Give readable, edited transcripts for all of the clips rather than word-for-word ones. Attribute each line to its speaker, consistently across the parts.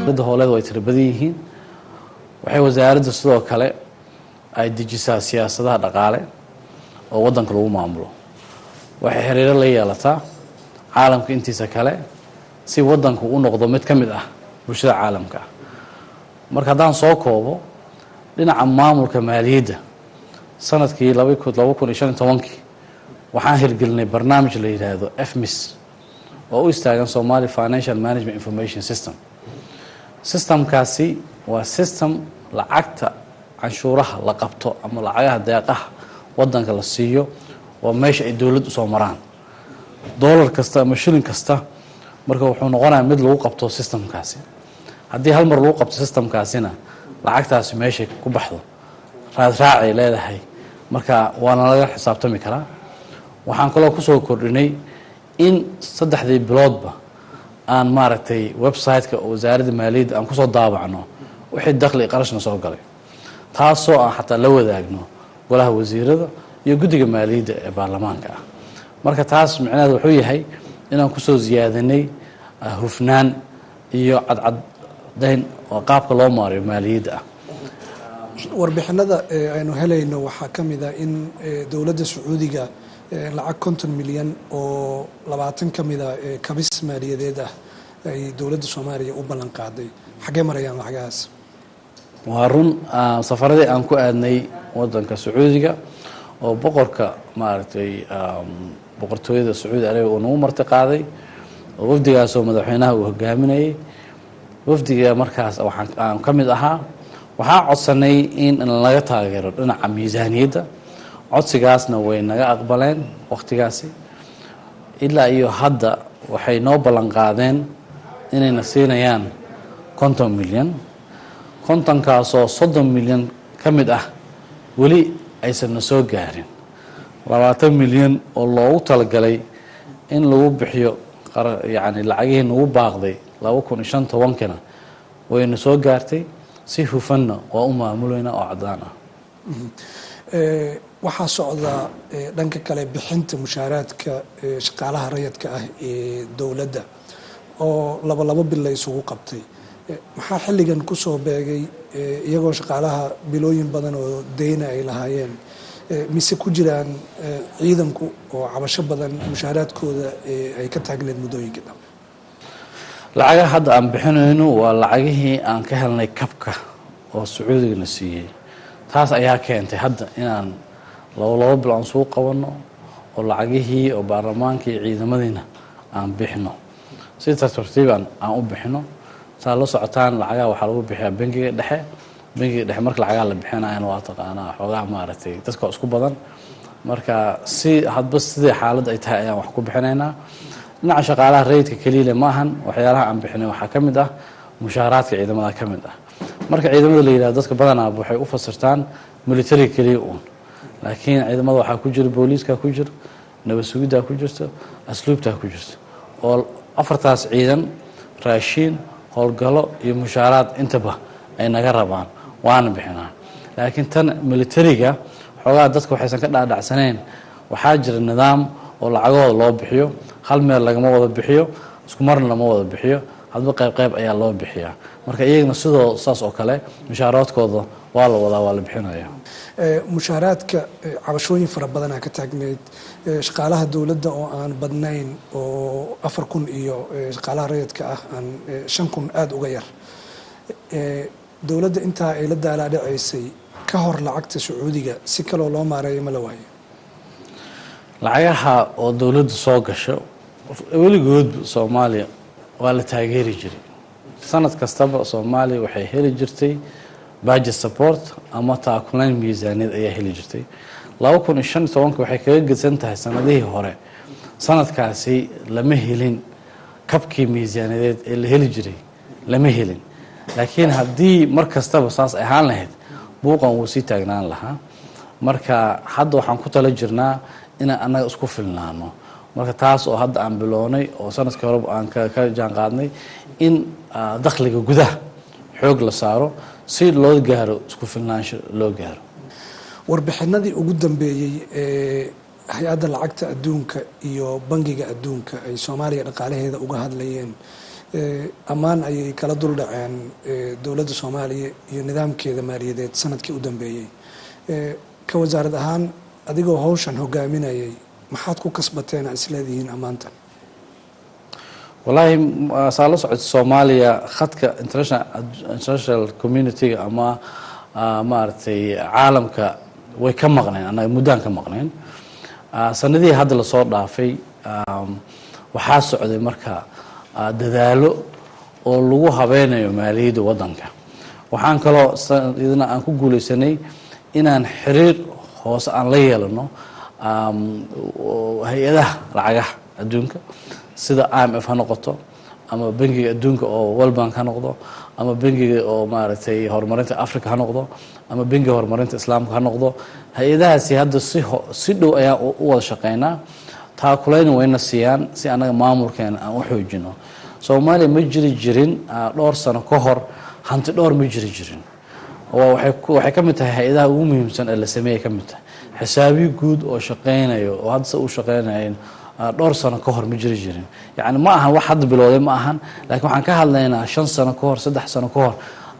Speaker 1: Wasaaradda hooleed way tiro badan yihiin. Waxay wasaaradda sidoo kale ay dejisaa siyaasadaha dhaqaale oo waddanka lagu maamulo. Waxay xiriiro la yeelataa caalamka intiisa kale si waddanku u noqdo mid ka mid ah bulshada caalamka ah. Marka haddaan soo koobo dhinaca maamulka maaliyadda, sanadkii 2015-kii waxaan hirgelinay barnaamij la yidhaahdo FMIS, oo u istaagan Somali Financial Management Information System. Systemkaasi waa system lacagta canshuuraha la qabto ama lacagaha deeqaha wadanka la siiyo, waa meesha ay dowladdu usoo maraan dollar kasta ama shilin kasta. Marka wuxuu noqonayaa mid lagu qabto systemkaasi. Haddii hal mar lagu qabto systemkaasina, lacagtaasi meeshay ku baxdo raadraacay leedahay, marka waana laga xisaabtami karaa. Waxaan kaloo kusoo kordhinay in saddexdii biloodba aan maaragtay website-ka wasaaradda maaliyadda aan kusoo daabacno wixii dakhli qarashna soo galay, taasoo aan xataa la wadaagno golaha wasiirada iyo guddiga maaliyadda ee baarlamaanka ah. Marka taas micnaheed wuxuu yahay inaan kusoo ziyaadanay hufnaan iyo cadcadayn oo qaabka loo maarayo maaliyadda ah.
Speaker 2: Warbixinada aynu helayno waxaa ka mid ah in dowladda Sacuudiga lacag 50 milyan oo 20 ka mida kabis maaliyadeed ah ay dowladda Soomaaliya u ballan qaaday. Xaggee marayaan lacagahaas?
Speaker 1: Waa run. Safaradii aan ku aadnay wadanka Sacuudiga oo boqorka maaragtay boqortooyada Sacuudi Arabiya uu nagu marti qaaday, oo wafdigaasoo madaxweynaha uu hogaaminayay, wafdiga markaas waxaan aan ka mid ahaa, waxaa codsanay in laga taageero dhinaca miisaaniyadda. Codsigaasna way naga aqbaleen waqtigaasi. Ilaa iyo hadda waxay noo ballan qaadeen inayna siinayaan 50 milyan. 50-kaasoo 30 milyan ka mid ah weli aysan na soo gaarin. 20 milyan oo loogu talagalay in lagu bixiyo yacni lacagihii nagu baaqday 2015-kina wayna soo gaartay. Si hufanna waa u maamuleynaa oo caddaan ah.
Speaker 2: Waxaa socda dhanka kale bixinta mushaaraadka shaqaalaha rayadka ah ee dowladda oo laba labo bil la isugu qabtay. Maxaa xilligan kusoo beegay, iyagoo shaqaalaha bilooyin badan oo deyna ay lahaayeen, mise ku jiraan ciidanku oo cabasho badan mushaaraadkooda ay ka taagneed muddooyinkii dambe?
Speaker 1: Lacagaha hadda aan bixinayno waa lacagihii aan ka helnay kabka oo Sacuudigana siiyey. Taas ayaa keentay hadda inaan labo labo bil aan suu qabanno oo lacagihii oo baarlamaanka iyo ciidamadiina aan bixino, si tartiibaan aan u bixino. Saa la socotaan, lacagaha waxaa lagu bixiyaa bangiga dhexe. Bangiga dhexe marka lacagaha la bixinayana, waa taqaanaa, xoogaha maaragtay dadka waa isku badan. Marka si hadba sidii xaaladda ay tahay ayaan wax ku bixinaynaa. Dhinaca shaqaalaha rayidka keliya ma ahan waxyaalaha aan bixinay. Waxaa ka mid ah mushaaraadka ciidamada ka mid ah. Marka ciidamada la yidhahdo, dadka badanaa waxay u fasirtaan military keliya uun, laakiin ciidamada waxaa ku jira booliiska, ku jira nabad sugiddaa, ku jirta asluubtaa, ku jirta oo afartaas ciidan raashiin, howlgallo iyo mushaaraad intaba ay naga rabaan, waana bixinaa. Laakiin tan militariga xoogaha dadka waxaysan ka dhaadhacsaneyn, waxaa jira nidaam oo lacagahooda loo bixiyo. Hal meel lagama wada bixiyo, isku marna lama wada bixiyo, hadba qayb qayb ayaa loo bixiyaa. Marka iyagana sidoo saas oo kale mushaaraadkooda waa la wadaa, waa la bixinaya.
Speaker 2: Mushaaraadka cabashooyin fara badanaa ka taagneyd shaqaalaha dowladda oo aan badnayn oo 4000 iyo shaqaalaha rayidka ah aan 5000 aada uga yar. Dowladda intaa ay la daalaa dhaceysay ka hor lacagta Sacuudiga, si kaloo loo maareeyo ma la waayo?
Speaker 1: Lacagaha oo dowladda soo gasho weligoodba Soomaaliya waa la taageeri jiray. Sanad kastaba Soomaaliya waxay heli jirtay budget support ama taakulayn miisaaniyad ayaa heli jirtay. 2015-ka waxay kaga gedsan tahay sanadihii hore, sanadkaasi lama helin kabkii miisaaniyadeed ee la heli jiray, lama helin. Laakiin haddii mar kastaba saas ahaan lahayd, buuqan wuu sii taagnaan lahaa. Marka hadda waxaan ku tala jirnaa inaan annaga isku filnaano. Marka taas oo hadda aan bilownay oo sanadkii horeba aan ka jaan qaadnay in dakhliga gudaha xoog la saaro si loo gaaro isku filnaansho loo gaaro.
Speaker 2: Warbixinadii ugu dambeeyey ee Hay-adda Lacagta Adduunka iyo Bangiga Adduunka ay Soomaaliya dhaqaalaheeda uga hadlayeen Ammaan ayay kala dul dhaceen dowladda Soomaaliya iyo nidaamkeeda maaliyadeed sanadkii u dambeeyey. Ka wasaarad ahaan, adigoo hawshan hogaaminayay, maxaad ku kasbateen aa isleedihiin ammaantan?
Speaker 1: Wallaahi, saa la socota, Soomaaliya khadka international community-ga ama maaragtay caalamka way ka maqneen. Annaga muddaan ka maqneen. Sanadihii hadda lasoo dhaafay waxaa socday marka dadaalo oo lagu habeynayo maaliyadda waddanka. Waxaan kaloo iyadana aan ku guuleysanay inaan xiriir hoose aan la yeelano hay-adaha lacagaha adduunka, sida IMF ha noqoto ama Bangiga Adduunka oo World Bank ha noqdo ama Bangiga oo maaragtay Horumarinta Africa ha noqdo ama Bangiga Horumarinta Islaamka ha noqdo. Hay-adahaasi hadda si dhow ayaan u wada shaqeynaa, taakuleyna wayna siiyaan si annaga maamulkeena aan u xoojino. Soomaaliya ma jiri jirin dhowr sano ka hor hanti dhowr ma jiri jirin. Waxay ka mid tahay hay-adaha ugu muhiimsan ee la sameeyay ka mid tahay. Xisaabiyo guud oo shaqeynayo oo hadda se u shaqeynayan dhowr sano ka hor ma jiri jirin. Yacni ma ahan wax hadda bilowday ma ahan, laakiin waxaan ka hadlaynaa 5 sano ka hor, 3 sano ka hor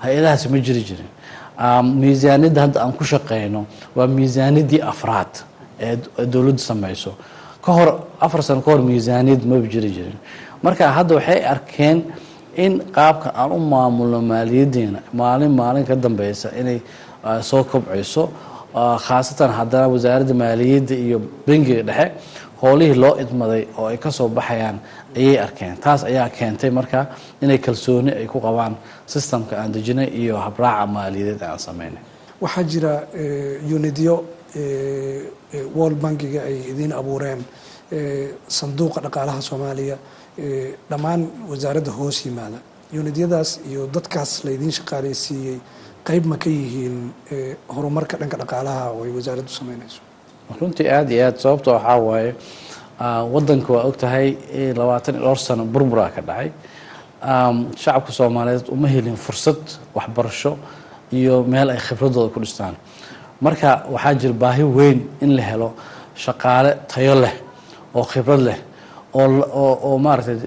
Speaker 1: hay-adahaasi ma jiri jirin. Miisaaniyadda hadda aan ku shaqeyno waa miisaaniyaddii afraad ee dowladdu sameyso. Ka hor, 4 sano ka hor, miisaaniyad maba jiri jirin. Marka hadda waxay arkeen in qaabka aan u maamulno maaliyaddeena maalin maalin ka dambeysa inay soo kobcayso, khaasatan haddana Wasaaradda Maaliyadda iyo Bangiga Dhexe howlihii loo idmaday oo ay ka soo baxayaan ayay arkeen. Taas ayaa keentay marka inay kalsooni ay ku qabaan systemka aan dejinay iyo habraaca maaliyadeed aan sameynay.
Speaker 2: Waxaa jira unidyo World Bankiga ay idiin abuureen, Sanduuqa Dhaqaalaha Soomaaliya, dhammaan wasaaradda hoos yimaada. Unidyadaas iyo dadkaas laydiin shaqaaleysiiyey qayb ma ka yihiin horumarka dhanka dhaqaalaha oo ay wasaaraddu sameynayso?
Speaker 1: Runtii aada iyo aad. Sababta waxaa waaye, wadanka waa og tahay, 20 iyo dhowr sano burburaa ka dhacay. Shacabka Soomaaliyeed uma helin fursad waxbarasho iyo meel ay khibradooda ku dhistaan. Marka waxaa jira baahi weyn in la helo shaqaale tayo leh oo khibrad leh oo maaragtay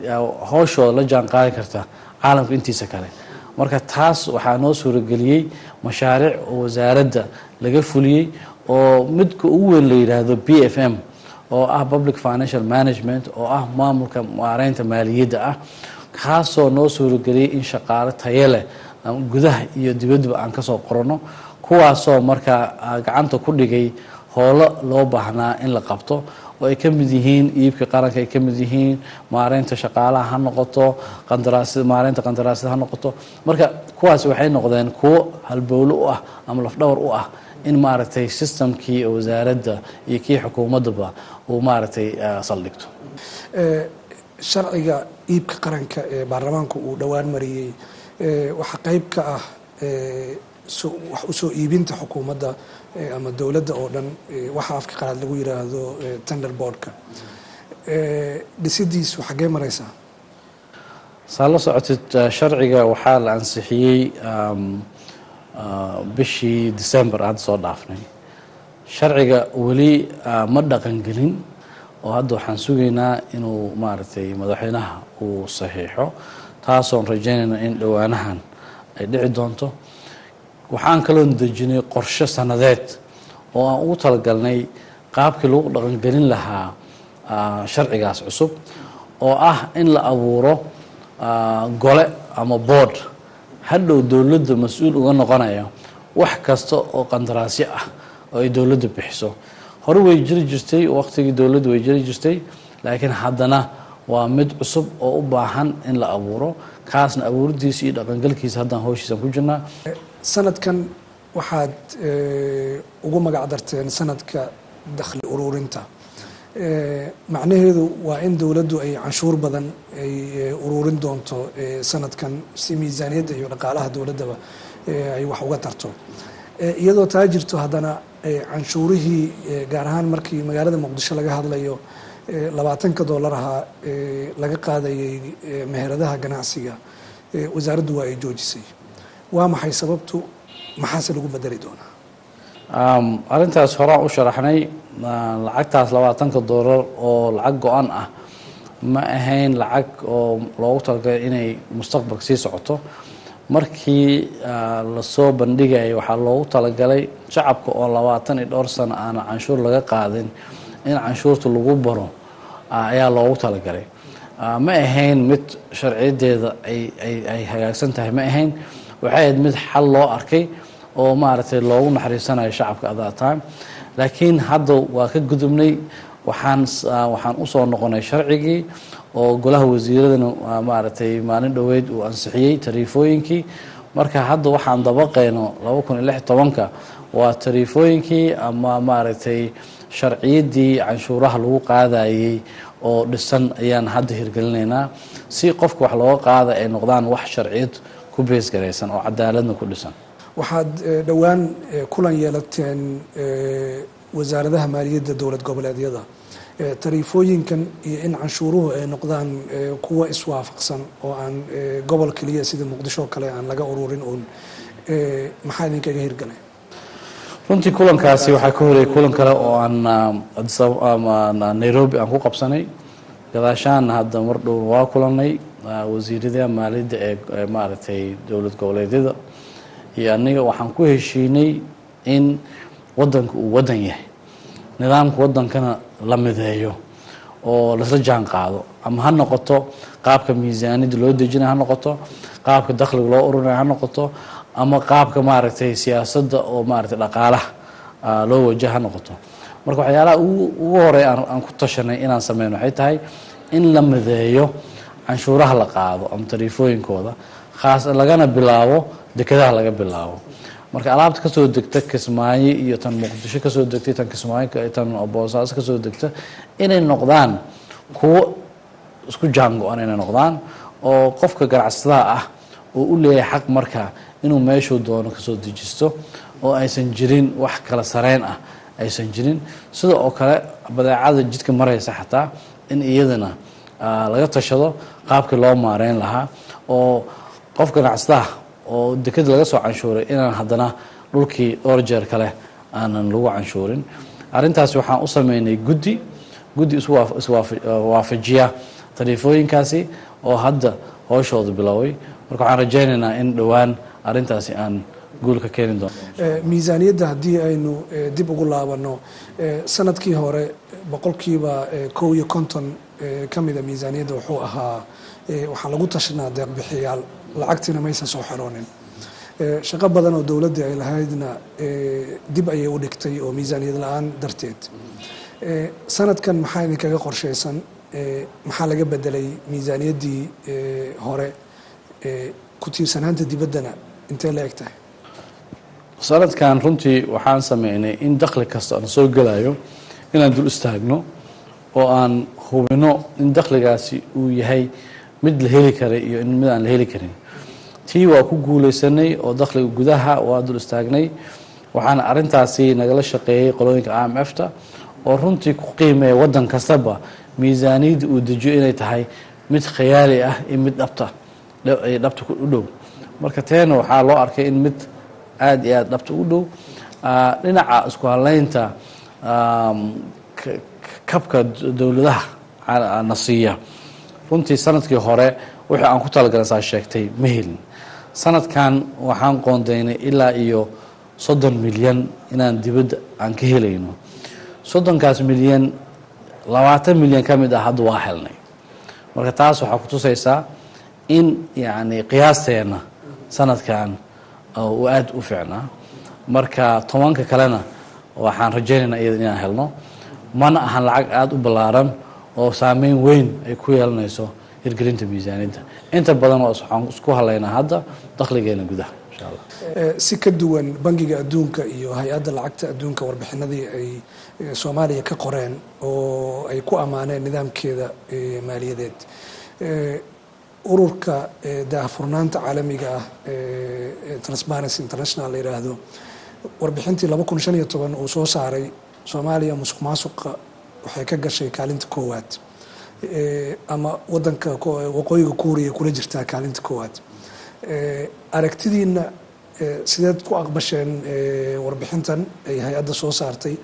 Speaker 1: howshooda la jaan qaadi karta caalamka intiisa kale. Marka taas waxaa noo suurageliyey mashaariic oo wasaaradda laga fuliyey, oo midka ugu weyn la yidhaahdo PFM, oo ah Public Financial Management, oo ah maamulka maareynta maaliyadda ah, kaasoo noo suurageliyey in shaqaale tayo leh gudaha iyo dibaddaba aan kasoo qorano, kuwaasoo markaa gacanta ku dhigay howlo loo baahnaa in la qabto, oo ay ka mid yihiin iibka qaranka, ay ka mid yihiin maareynta shaqaalaha ha noqoto, qandaraasida, maareynta qandaraasyada ha noqoto. Marka kuwaas waxay noqdeen kuwo halbowlo u ah ama lafdhawar u ah in maaragtay systemkii wasaaradda iyo kii xukuumaddaba uu maaragtay saldhigto.
Speaker 2: Sharciga iibka qaranka ee baarlamaanku uu dhowaan mariyey waxaa qayb ka ah wax usoo iibinta xukuumadda ama dowladda oo dhan, waxa afka qalaad lagu yiraahdo tender boardka. Dhisidiisu xaggee mareysaa?
Speaker 1: Saa la socotid, sharciga waxaa la ansixiyey bishii December hadda soo dhaafnay. Sharciga weli ma dhaqangelin, oo hadda waxaan sugaynaa inuu maaragtay madaxweynaha uu saxiixo, taasoon rajaynayna in dhowaanahan ay dhici doonto. Waxaan kaloon dejinay qorshe sanadeed oo aan ugu talagalnay qaabkii lagu dhaqangelin lahaa sharcigaas cusub, oo ah in la abuuro gole ama board hadhow dowladda mas-uul uga noqonaya wax kasta oo qandaraasyo ah oo ay dowladda bixiso. Hore way jiri jirtay, waqtigii dowladda way jiri jirtay, laakiin haddana waa mid cusub oo u baahan in la abuuro. Kaasna abuuridiisa iyo dhaqangalkiisa haddaan howshiisan ku jirnaa.
Speaker 2: Sanadkan waxaad ugu magac darteen sanadka dakhli ururinta. Macnaheedu waa in dowladdu ay canshuur badan ay ururin doonto sanadkan si miisaaniyadda iyo dhaqaalaha dowladdaba ay wax uga tarto. Iyadoo taa jirto, haddana canshuurihii, gaar ahaan markii magaalada Muqdisho laga hadlayo, 20-ka dollar ahaa laga qaadayay meheradaha ganacsiga, wasaaraddu waa ay joojisay. Waa maxay sababtu? Maxaase lagu bedeli doonaa?
Speaker 1: Arrintaas horaan u sharaxnay. Lacagtaas 20-ka dollar oo lacag go-an ah. Ma ahayn lacag oo loogu talagalay inay mustaqbalka sii socoto. Markii lasoo bandhigayay, waxaa loogu talagalay shacabka oo 20 iyo dhowr sano aana canshuur laga qaadin in canshuurta lagu baro ayaa loogu talagalay. Ma ahayn mid sharciyadeeda ay hagaagsan tahay, ma ahayn. Waxay ahayd mid xal loo arkay oo maaragtay loogu naxariisanayo shacabka at that time. Laakiin hadda waa ka gudubnay. Waxaan usoo noqonay sharcigii oo golaha wasiiradana maaragtay maalin dhoweyd uu ansixiyey tariifooyinkii. Marka hadda waxaan dabaqayno 2016-ka waa tariifooyinkii ama maaragtay sharciyaddii canshuuraha lagu qaadayey oo dhisan ayaan hadda hirgelinaynaa, si qofka wax looga qaada ay noqdaan wax sharciyad ku beesgaraysan oo cadaaladna ku dhisan.
Speaker 2: Waxaad dhowaan kulan yeelateen wasaaradaha maaliyadda dowlad goboleedyada. Tariifooyinkan iyo in canshuuruhu ay noqdaan kuwa iswaafaqsan oo aan gobol keliya sida Muqdisho kale aan laga ururin uun, maxaa idinkaga hirgalay?
Speaker 1: Runtii kulankaasi waxaa ka horreeyay kulan kale oo aan Nairobi aan ku qabsanay. Gadaashaanna hadda mar dhow waa kulanay wasiirada maaliyadda ee maaragtay dowlad goboleedyada iyo aniga. Waxaan ku heshiinay in wadanka uu wadan yahay, nidaamka wadankana la mideeyo oo laisla jaan qaado, ama ha noqoto qaabka miisaaniyadda loo dejinayo, ha noqoto qaabka dakhliga loo ururinayo, ha noqoto ama qaabka maaragtay siyaasadda oo maaragtay dhaqaalaha loo wajaha ha noqoto. Marka waxyaalaha ugu horey aan ku tashanay inaan sameyno waxay tahay in la mideeyo canshuuraha la qaado ama tariifooyinkooda, khaas lagana bilaabo dekedaha laga bilaabo. Marka alaabta kasoo degta Kismaayo iyo tan Muqdisho kasoo degtay, tan Kismaayo, tan Boosaaso kasoo degta, inay noqdaan kuwo isku jaango-an, inay noqdaan oo qofka ganacsadaha ah oo u leeyahay xaq marka inuu meeshuu doono kasoo dejisto oo aysan jirin wax kala sareyn ah aysan jirin. Sida oo kale badeecada jidka maraysa xataa in iyadana laga tashado qaabkii loo maareyn lahaa, oo qof ganacsadaha oo deked laga soo canshuuray inaan haddana dhulkii dhowr jeer kale aanan lagu canshuurin. Arrintaasi waxaan u sameynay guddi iswaafajiya tariifooyinkaasi oo hadda hooshooda biloway. Marka waxaan rajaynaynaa in dhowaan arrintaasi aan guul ka keeni doono.
Speaker 2: Miisaaniyadda haddii aynu dib ugu laabano, sanadkii hore 51% ka mida miisaaniyadda wuxuu ahaa waxaa lagu tashanaa deeqbixiyaal, lacagtiina maysan soo xiroonin. Shaqo badan oo dowladda ay lahaydna dib ayay u dhigtay oo miisaaniyad la-aan darteed. Sanadkan maxaa idinkaga qorshaysan? Maxaa laga bedelay miisaaniyaddii hore? Ku tiirsanaanta dibaddana intee la eg tahay?
Speaker 1: Sanadkan runtii waxaan sameynay in dakhli kasta aan soo gelayo inaan dul istaagno oo aan hubino in dakhligaasi uu yahay mid la heli karay iyo in mid aan la heli karin. Tii waa ku guuleysanay oo dakhliga gudaha waa dul istaagnay. Waxaana arrintaasi nagala shaqeeyey qolooyinka IMF ta oo runtii ku qiimeeya waddan kastaba miisaaniyadda uu dejiyo inay tahay mid khayaali ah iyo mid dhabta u dhow. Marka teena waxaa loo arkay in mid aada iyo aada dhabta u dhow. Dhinaca isku haleynta kabka dowladaha na siiya, runtii sanadkii hore wixii aan ku talagalay saa sheegtay ma helin. Sanadkan waxaan qoondeynay ilaa iyo 30 milyan inaan dibadda aan ka helayno. 30kaas milyan, 20 milyan ka mid ah hadda waa helnay. Marka taas waxaa kutusaysaa in yacni qiyaasteena sanadkan uu aada u fiicnaa. Marka 10ka kalena waxaan rajaynaynaa iyada inaan helno. Mana ahan lacag aada u ballaaran oo saameyn weyn ay ku yeelanayso hirgelinta miisaaniyadda. Inta badan waxaan isku halaynaa hadda dakhligeena gudaha, insha Allah.
Speaker 2: Si ka duwan Bangiga Adduunka iyo Hay-adda Lacagta Adduunka warbixinadii ay Soomaaliya ka qoreen oo ay ku ammaaneen nidaamkeeda maaliyadeed, ururka daahfurnaanta caalamiga ah, Transparency International la yiraahdo, warbixintii 2015 uu soo saaray, Soomaaliya musuq maasuqa waxay ka gashay kaalinta koowaad, ama wadanka Waqooyiga Kuuriya kula jirtaa kaalinta koowaad. Aragtidiina sideed ku aqbasheen warbixintan ay hay-adda soo saartay?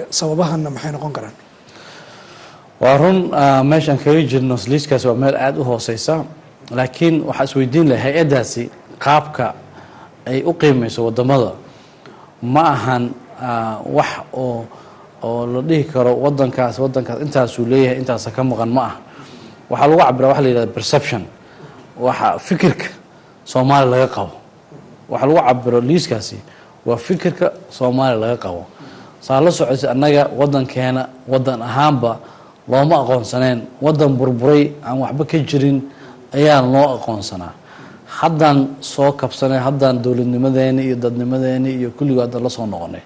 Speaker 2: Sababahanna maxay noqon karaan?
Speaker 1: Waa run, meeshaan kaga jirno liiskaasi waa meel aada u hooseysa, laakiin waxaa isweydiin lahay hay-addaasi qaabka ay u qiimeyso wadamada. Ma ahan wax oo la dhihi karo wadankaas intaasuu leeyahay, intaasa ka maqan, ma aha. Waxaa lagu cabira waxa la yidhahda perception, waxa fikirka Soomaaliya laga qabo. Waxa lagu cabiro liiskaasi waa fikirka Soomaaliya laga qabo. Saa la socotay, annaga wadankeena wadan ahaanba looma aqoonsaneen. Wadan burburay aan waxba ka jirin ayaa loo aqoonsanaa. Haddaan soo kabsanay, haddaan dowladnimadeeni iyo dadnimadeeni iyo kulligood haddaan la soo noqonay.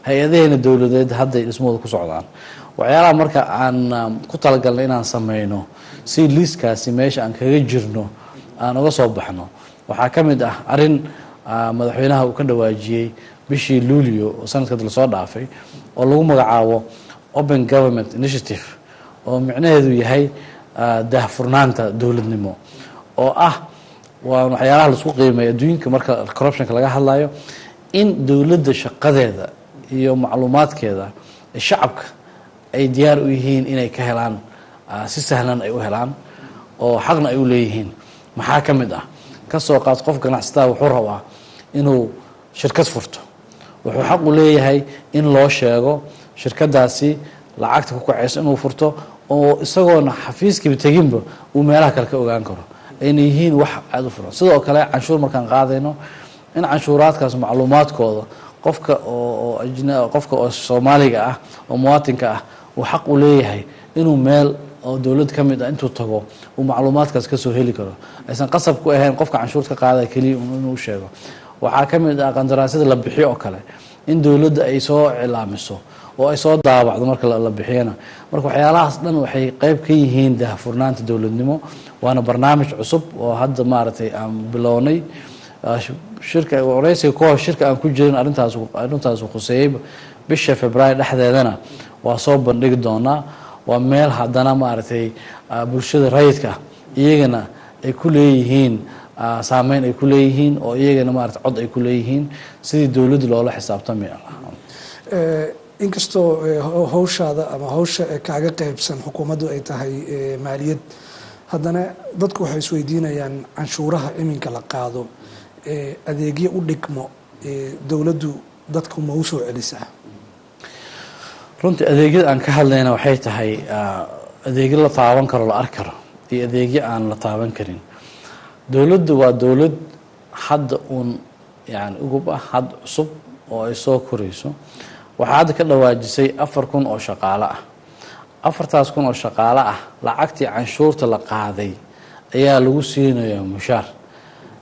Speaker 1: Hay-adaheena dowladeed hadday dhismahooda ku socdaan. Waxyaalaha marka aan ku talagalnay inaan sameyno si liiskaasi meesha aan kaga jirno aan uga soo baxno waxaa ka mid ah arrin madaxweynaha uu ka dhawaajiyey bishii Luulio oo sanadka lasoo dhaafay, oo lagu magacaabo Open Government Initiative, oo micnaheedu yahay daahfurnaanta dowladnimo, oo ah waa waxyaalaha laisku qiimeeyo adduunka marka corruptionka laga hadlayo, in dowladda shaqadeeda iyo macluumaadkeeda shacabka ay diyaar u yihiin inay ka helaan, si sahlan ay u helaan, oo xaqna ay u leeyihiin. Maxaa ka mid ah? Kasoo qaad qof ganacsataa wuxuu rabaa inuu shirkad furto. Wuxuu xaq u leeyahay in loo sheego shirkadaasi lacagta ku kacayso inuu furto, oo isagoona xafiiskiiba teginba uu meelaha kale ka ogaan karo, ayna yihiin wax aada u furan. Sidoo kale canshuur markaan qaadayno, in canshuuraadkaas macluumaadkooda qofka oo qofka oo Soomaaliga ah oo muwaatinka ah uu xaq u leeyahay inuu meel oo dowlad ka mid ah intuu tago uu macluumaadkaas kasoo heli karo, aysan qasab ku ahayn qofka canshuurta ka qaadaya keliya inuu sheego. Waxaa ka mid ah qandaraasyada la bixiyo oo kale, in dowladda ay soo cilaamiso oo ay soo daabacdo marka la bixiyana. Marka waxyaalahaas dhan waxay qeyb ka yihiin daahfurnaanta dowladnimo, waana barnaamij cusub oo hadda maaragtay aan bilownay. Shirka wareysiga kahor shirka aan ku jirin arrintaas khuseeyey bisha February dhexdeedana waa soo bandhigi doonaa. Waa meel haddana maaragtay bulshada rayidka ah iyagana ay ku leeyihiin saameyn, ay ku leeyihiin oo iyagana maarata cod ay ku leeyihiin sidii dowladda loola xisaabtami lahaa.
Speaker 2: Inkastoo hawshaada ama hawsha kaaga qeybsan xukuumaddu ay tahay maaliyad, haddana dadku waxay isweydiinayaan canshuuraha iminka la qaado adeegyo u dhigmo dowladdu dadku ma u soo celisaa?
Speaker 1: Runtii adeegyada aan ka hadlayna waxay tahay adeegyo la taaban karo, la arki karo, iyo adeegyo aan la taaban karin. Dowladdu waa dowlad hadda uun yani ugub ah, had cusub oo ay soo korayso. Waxaa hadda ka dhawaajisay 4,000 oo shaqaale ah. 4,000 oo shaqaale ah lacagtii canshuurta la qaaday ayaa lagu siinayaa mushaar.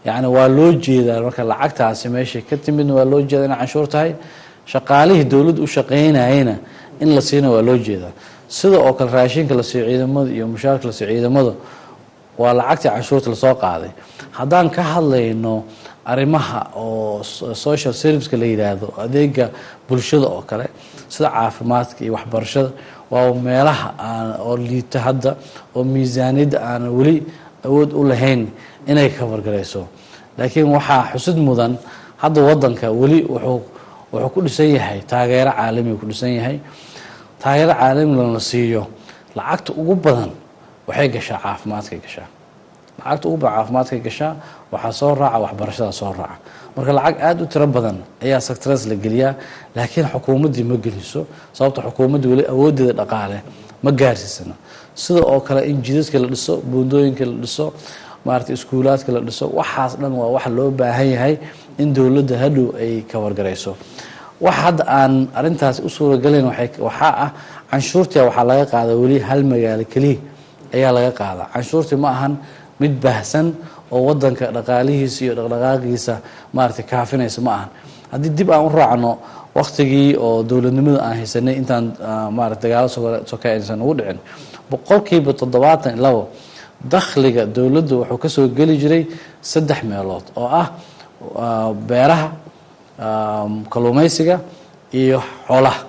Speaker 1: Yacni waa loo jeedaa marka lacagtaasi meeshay ka timidna, waa loo jeedaa inay canshuur tahay. Shaqaalihii dowladda u shaqaynayena in la siina waa loo jeedaa. Sida oo kale raashinka la siiyo ciidamada iyo mushaarka la siiyo ciidamada waa lacagtii canshuurta lasoo qaaday. Haddaan ka hadlayno arrimaha oo social serviceka la yidhaahdo, adeega bulshada oo kale, sida caafimaadka iyo waxbarashada, waa meelaha aan oo liita hadda oo miisaaniyadda aanan weli awood u lahayn inay kafargarayso. Laakiin waxaa xusid mudan, hadda wadanka weli wuxuu ku dhisan yahay taageero caalamiga ku dhisan yahay. Taageero caalamiga la siiyo, lacagta ugu badan waxay gashaa caafimaadkay gashaa. Lacagta ugu badan caafimaadkay gashaa, waxaa soo raaca waxbarashada soo raaca. Marka lacag aada u tiro badan ayaa sectors la geliyaa, laakiin xukuumaddii ma geliso, sababta xukuumadda weli awooddeeda dhaqaale ma gaarsiisana. Sida oo kale in jidadka la dhiso, buundooyinka la dhiso, maaragtay iskuulaadka la dhiso, waxaas dhan waa wax loo baahan yahay in dowladda hadhow ay kawargarayso. Wax hadda aan arrintaasi u suuragalayn waxaa ah canshuurtia waxaa laga qaadaa weli hal magaalo keliya ayaa laga qaadaa. Canshuurtii ma ahan mid baahsan oo wadanka dhaqaalihiisa iyo dhaqdhaqaaqiisa maaragtay kaafinaysa, ma ahan. Haddii dib aan u raacno waktigii oo dowladnimada aan haysanay, intaan maarata dagaalo soke aysan ugu dhicin, 72% dakhliga dowladdu wuxuu kasoo geli jiray saddex meelood oo ah beeraha, kalluumeysiga iyo xoolaha.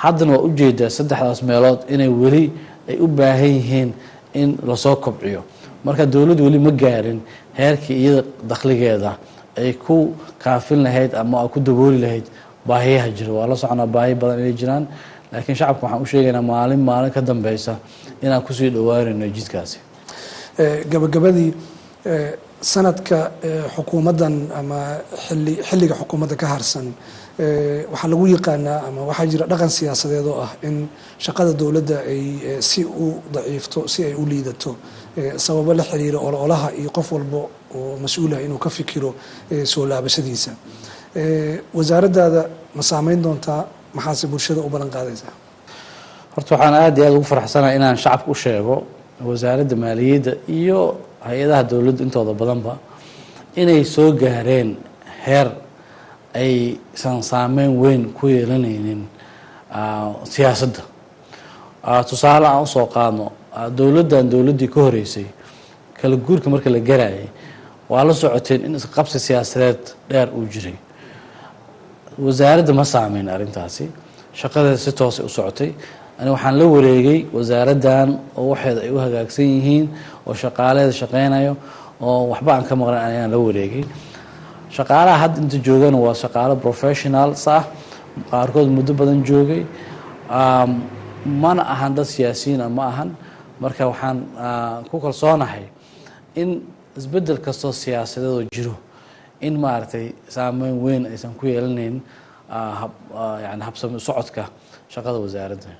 Speaker 1: Haddana waa ujeedaa saddexdaas meelood inay weli ay u baahan yihiin in lasoo kobciyo. Marka dowladdu weli ma gaarin heerkii iyada dakhligeeda ay ku kaafin lahayd ama ay ku dabooli lahayd baahiyaha jira. Waa la soconaa baahi badan inay jiraan, laakiin shacabka waxaan u sheegaynaa maalin maalin ka dambeysa Inaan kusii dhowaanayno jidkaasi.
Speaker 2: Gabagabadii, sanadka xukuumaddan ama xilliga xukuumadda ka harsan, waxaa lagu yaqaanaa ama waxaa jira dhaqan siyaasadeed oo ah in shaqada dowladda ay si u daciifto, si ay u liidato, sababo la xiriira ololaha iyo qof walba oo mas-uulah inuu ka fikiro soo laabashadiisa. Wasaaraddaada ma saameyn doontaa? Maxaase bulshada u ballan qaadaysaa?
Speaker 1: Horta waxaan aad iyo aad ugu faraxsanahay inaan shacabka u sheego Wasaaradda Maaliyadda iyo hay-adaha dowladda intooda badanba inay soo gaareen heer aysan saameyn weyn ku yeelanaynin siyaasadda. Tusaale aan usoo qaadno, dowladdan, dowladdii ka horeysay, kala guurka marka la garayay, waa la socoteen in isqabsi siyaasadeed dheer uu jiray. Wasaaradda ma saameyn arrintaasi, shaqadeeda si toosay u socotay. Ani waxaan la wareegay wasaaraddan oo waxeeda ay u hagaagsan yihiin oo shaqaalaheeda shaqeynayo oo waxba aan ka maqlan ayaan la wareegay. Shaqaalaha hadda inta joogana waa shaqaalo professionals ah, qaarkood muddo badan joogay, mana ahan dad siyaasiyiina ma ahan. Marka waxaan ku kalsoonahay in isbeddel kastoo siyaasadeed oo jiro in, maaragtay, saameyn weyn aysan ku yeelanayn yani habsami u socodka shaqada wasaaradda.